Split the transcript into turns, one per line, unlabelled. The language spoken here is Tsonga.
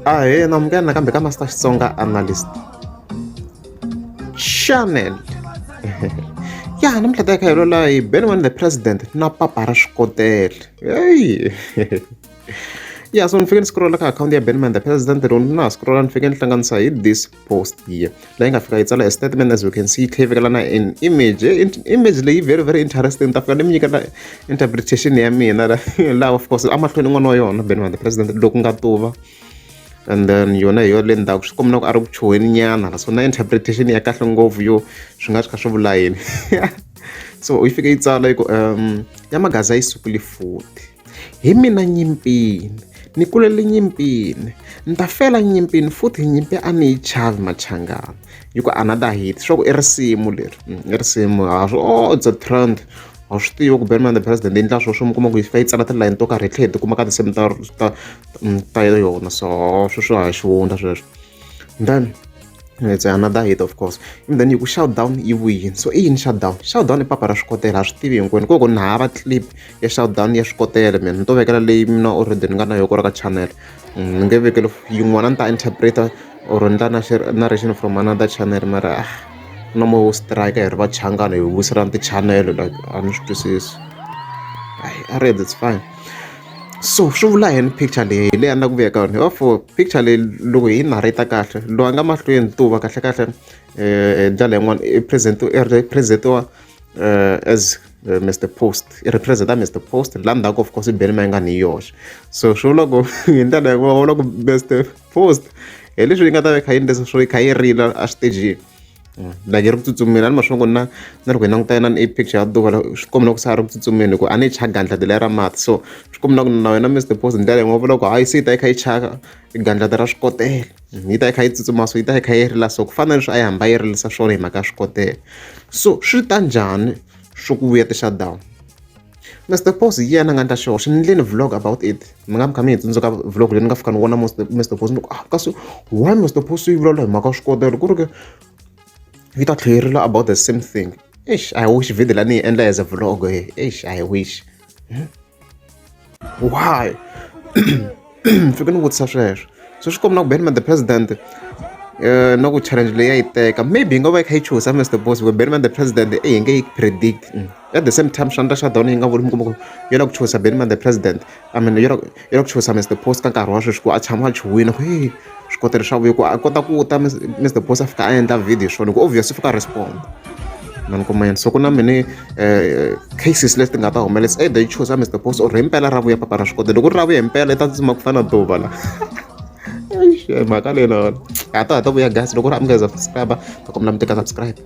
Ahee na amukela nakambe ka Master Xitsonga Analyst Channel. Ya namuntlha ta kha hi lola hi Ben One the President na papa ra swikotele. Hey. Ya so ni fike ni scrolla ka akhawunti ya Ben Man the President loko ni na scrolla ni fike ni hlanganisa hi this post here leyi nga fika yi tsala a statement as you can see yi tlhe yi vekela na an image. Image leyi very very interesting ta fika ni mi nyika na interpretation ya mina laha of course amahlweni n'wana wa yona Ben the President loko nga tuva and then yona hi yona le ndzhaku swi komba na ku a ri ku chuheni nyana so na interpretation ya kahle ngopfu yo swi nga swi kha swi vula yini. So yi fike yi tsala yi ku ya magaza yi sukile futhi hi mina nyimpini ni kulele nyimpini ni ta fela nyimpini futhi nyimpi a ni yi chavi machangana yi ku another hit swa ku i risimu leri i risimu ha swi oh it's a trend ha swi tivi ku Benman the President yi endla swona swo mi kuma ku yi fika yi tsala tilayini to karhi hi tlhela hi tikuma ka tinsimu ta ta ta yona so sweswo a hi xihundla sweswo then it's another hit of course and then yi ku shutdown yi vuyini so i yini shutdown shutdown i papa ra swikotela ha swi tivi hinkwenu ko ku ni hava clip ya shutdown ya swikotela mina ni to vekela leyi mina already ni nga na yona ka channel ni nge vekeli yin'wana ni ta interpreter or ni ta na narration from another channel mara ah na mo strike hi ri vachangana hi vuyiselana ti-channel like a ni swi twisisi a ri it's fine. So swi vula yini picture leyi hi leyi a ni la ku vuya ka yona therefore picture leyi loko hi yi narrate kahle loyi a nga mahlweni tuva kahlekahle hi ndlela yin'wani i present i represent-iwa as Mister Post i represent-a Mister Post la ndzhaku of course i Benny Mayengani hi yoxe so swi vula ku hi ndlela yin'wana va vula ku Mister Post hi leswi yi nga ta va yi kha yi endlisa swo yi kha yi rila exitejini. Like yi ri ku tsutsumeni a ni ma swi vona ku na na loko hi languta na i picture ya Duva swi komba na ku se a ri ku tsutsumeni hi ku a ni yi thya gandlati leri ra mati so swi komba na ku na wena Mister Post hi ndlela yin'wana vula ku hayi se yi ta yi kha yi chaka gandlati ra swikotela yi ta yi kha yi tsutsuma so yi ta yi kha yi rila so ku fana na leswi a yi hamba yi rilisa swona hi mhaka ya swikotela so swi ta njhani swo ku vuya ti-shutdown. Mister Post hi yena a nga endla xihoxo ni endleni vlog about it mi nga mi kha mi yi tsundzuka vlog leyi ni nga fika ni vona Mister Post ni ku ah kasi why Mister Post yi vulavula hi mhaka swikotela ku ri ke yi ta tlhela yi rila about the same thing eish I wish video leyi ni yi endla as a vlog eish I wish why fike ni vutisa sweswo so swi komba na ku Benny the President na ku challenge leyi ya yi teka maybe yi nga va yi kha yi chuhisa Mister Boss ku Benny the President e hi nge yi predict at the same time xandla xa dona yi nga vuli mi kuma ku yi lava ku chuhisa Benny the President I mean yi lava yi lava ku chuhisa Mister Post ka nkarhi wa sweswi ku a tshama a chuhile ku hey swikotela swa vuya ku a kota ku ta Mister Post a fika a endla video hi swona ku obvious u fika a respond ma ni kuma yini so ku na many cases leti nga ta humelela either yi chuhisa Mister Post or himpela ra vuya papa ra swi kota loko ri ra vuya himpela yi ta tsutsuma ku fana na tuva la mhaka leyi na ha ta ha ta vuya guys loko ri amukela subscribe ta kombela mi teka subscribe.